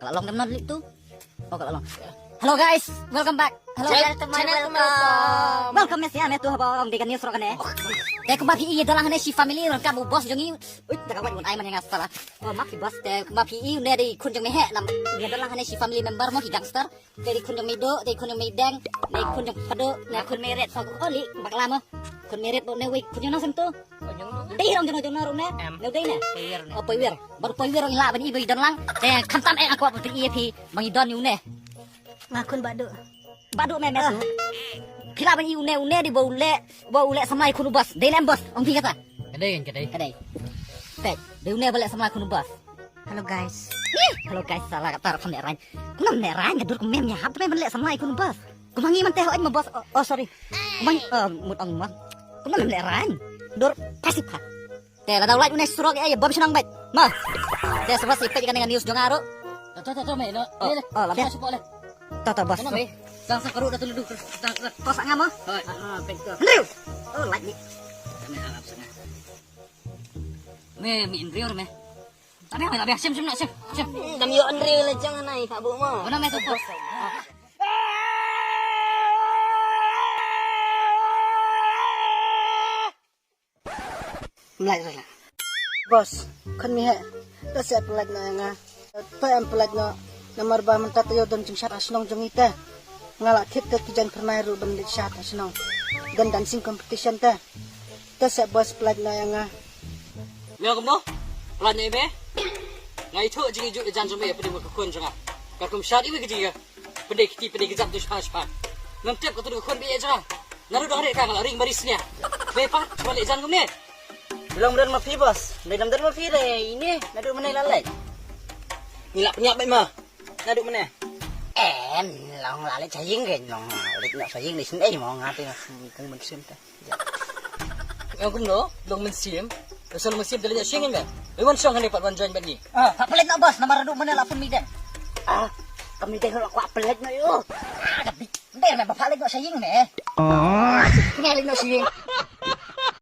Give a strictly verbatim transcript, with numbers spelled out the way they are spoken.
Ka la long dem na lik tu. Oh, ka la long. Hello guys, welcome back. Hello. Channel, welcome. Welcome, Messi, ame tu haba ong dei ka news rok ne. Te kumba phi i don lang ne shi family rok kam u boss jong i. Ui, ta ka wat un ai man nga sala. Oh, ma phi boss te kumba phi i ne dei khun jong me he nam. Ye don lang ne shi family member mo hi gangster. Te dei khun jong me do, dei khun jong me deng, dei khun jong pado, ne khun me ret. Oh, li bakla mo. Khun me ret ne wei khun jong na sem tu. Dei rong jong jong na ru ne. Ne dei ne. Oh, poi wir. Baru poi wir ila ban i bai don lang. Te khamtam eh aku apa i phi bang i don i une. Nga khun badu. Badu me me tu. Phi la ban i une une di bau le bau le samlai khun u boss. Dei ne em boss. Ong phi kata. Ka dei kan ka dei. Ka dei. Te dei une bau le samlai khun u boss. Hello guys. Hello guys, sala kata rap samlai rain. Kumno me rain ka dur kumem nya hap me ban le samlai khun u boss. Kumang i man te ho ma boss. Oh, oh, sorry. Kumang uh, mut ong ma. Kumno me le rain. Dur pasip ha. Te la dau lait une surok e bom shnang bait. Ma. Te surok si pek kan news jong aro. To to to me no. Oh, oh, la bia. To to boss. Sang sa karu da tu lu. Sang sa. To sa ngam ah. Hoi. Ah, pek to. Andrew. Oh, lait ni. Me arap sanga. Me mi Andrew me. Tabi me tabi sim sim na sim sim. Dam yo Andrew le jang nai ka bu mo. Mana me to boss. Mlai rala. Boss, khun mi he. Ta se pelaj na nga. Ta em pelaj na. Namar ba mynta ta yo don jingshat ha shnong jong ita. Nga la thip ta ki jan pernai ru ban dik shat ha shnong. Dan dancing competition ta. Ta se boss pelaj na nga. Nga kumno? Pelaj na ibe? Nga ithu jing ijuk jan jong me pedi ka khun jong nga. Ka kum shat iwe ka jing. Pynde kiti pynde kejap tu shpa shpa. Ngam tip katu ka khun bi ejra. Naru dong re ka ngala ring baris nia. Be pa, cuba le jan kumne. Long dan ma phi boss. Dei dam dan ma phi re ini. Nadu mana lalai. Ngila penyap bai ma. Nadu mana. Em, long lalai saying ke long. Lik nak saying di sini eh mau ngati ngah kung bensin ta. Yang kumno, long mynsiem. Ka song mynsiem te leit shing me. Wan shong hangne pat wan join bad ngi. Ah, ha pelet no boss, namar adu mane la phone mi deng. Ah, kami deng la kwah pelet no yo. Ah, tapi. Nder me ba pelet no shing me. Kena leit no shing.